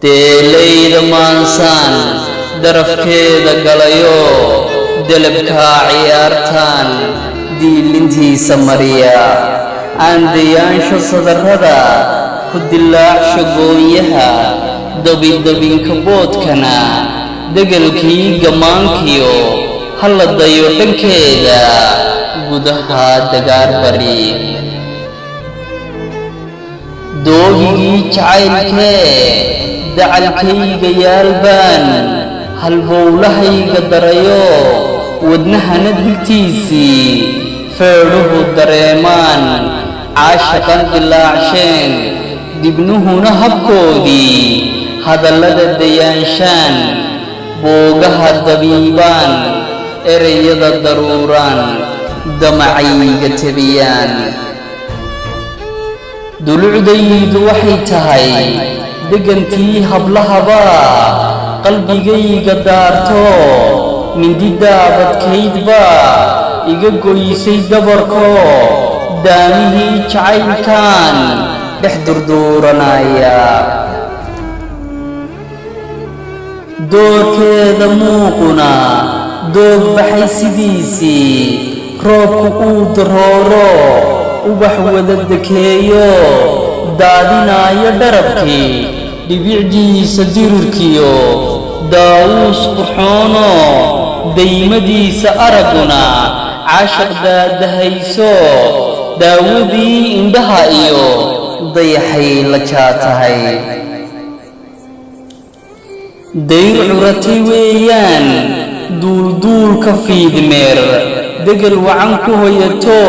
Deelayda maansaan darafkeeda galayoo, delebkaa ciyaartaan diilintiisa mariya, aan dayaansho sadarrada ku dilaacsho goonyaha, dabidabinka boodkana degelkii gammaankiyo hala dayo dhankeeda gudaha dagaar bari. Doogigii jacaylkee dacalkayga yaalbaan halbowlahayga darayo, wadnahana digtiisii feedhuhu dareemaan, caashaqan dilaacsheen dibnuhuna habkoodii hadallada dayaanshaan, boogaha dabiibaan, ereyada daruuraan, damacayga tebiyaan. Dulucdaydu waxay tahay degantii hablahaba qalbigayga daarto, mindi daabadkaydba iga goysay dabarko, daamihii jacaylkan dhex durduuranaya. Doorkeeda muuquna doog baxay sidiisii, roobku uu darooro, ubax wada dekeeyo, daadinaayo dharabkii dhibicdiisa dirirkiyo, daawuus qurxoono daymadiisa aragguna caashaq daadahayso, daawadii indhaha iyo dayaxay la jaa tahay. Dayr curatay weeyaan duulduulka fiidmeer, degel wacan ku hoyato,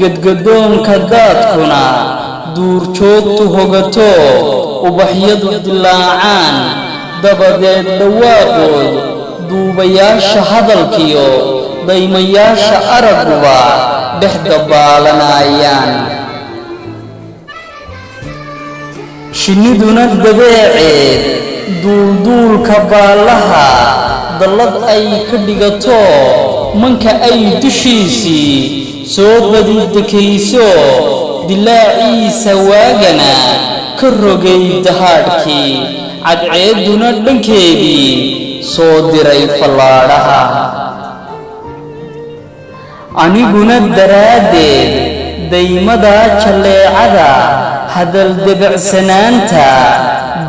gedgadoonka daadkuna duurjoogtu hogato, ubaxyadu dilaacaan, dabadeed dhawaaqood duubayaasha hadalkiyo daymayaasha aragguba dhex dabaalanayaan. Shinniduna dabeeceed duulduulka baallaha dallad ay ka dhigato, manka ay dushiisii soo badi dekayso, dilaaciisa waagana ka rogay dahaadhkii, cadceedduna dhankeedii soo diray fallaadhaha. Aniguna daraaddeed daymadaa jalleecada, hadal debacsanaanta,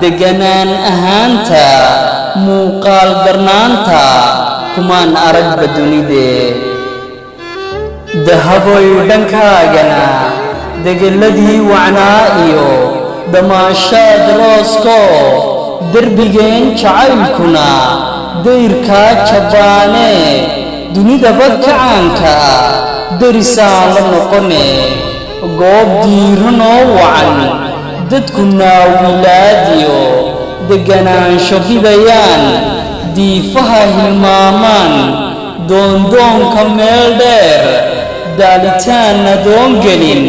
degganaan ahaanta, muuqaal darnaanta kumaan aragba dunidee. Dahaboy dhankaagana degelladii wacnaa iyo damaashaad roosko, derbigeen jacaylkuna dayrkaa jabbaanee, dunidaba kacaanka derisaan la noqone, goob diiranoo wacan dadku naawilaadiyo degganaansho bidayaan, diifaha hilmaamaan, doondoonka meel dheer daalitaanna doongelin,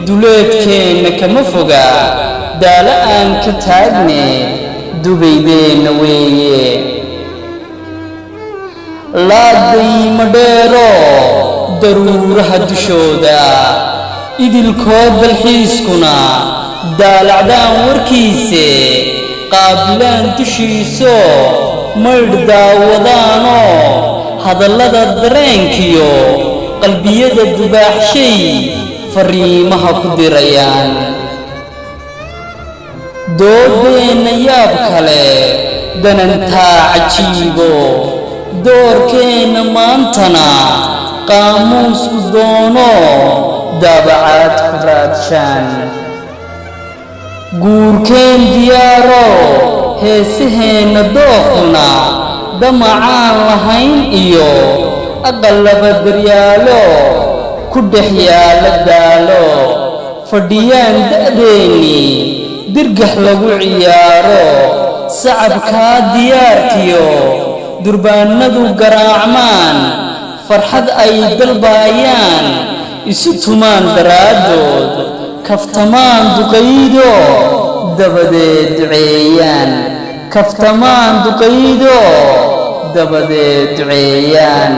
duleedkeenna kama foga daalo aan ka taagne, dubaydeenna weeye. Laadayma dheero daruuraha dushooda idilkood dalxiiskuna daalacdaan warkiise, qaabilaan dushiiso maydh daawadaanoo, hadallada dareenkiyo qalbiyada dubaaxshay farriimaha ku dirayaan. Doodeenna yaab kale danantaa cajiibo, doorkeenna maantana qaamuusku doono daabacaad ku raadshaan. Guurkeen diyaaro heesaheenna dookhuna damacaan lahayn iyo aqallaba daryaalo ku dhex yaalla daalo, fadhiyaan da'deennii dirgax lagu ciyaaro, sacabkaa diyaarkiyo durbaanadu garaacmaan, farxad ay dalbaayaan isu tumaan daraaddood, kaftamaan duqaydo dabadeed duceeyaan, kaftamaan duqaydo dabadeed duceeyaan.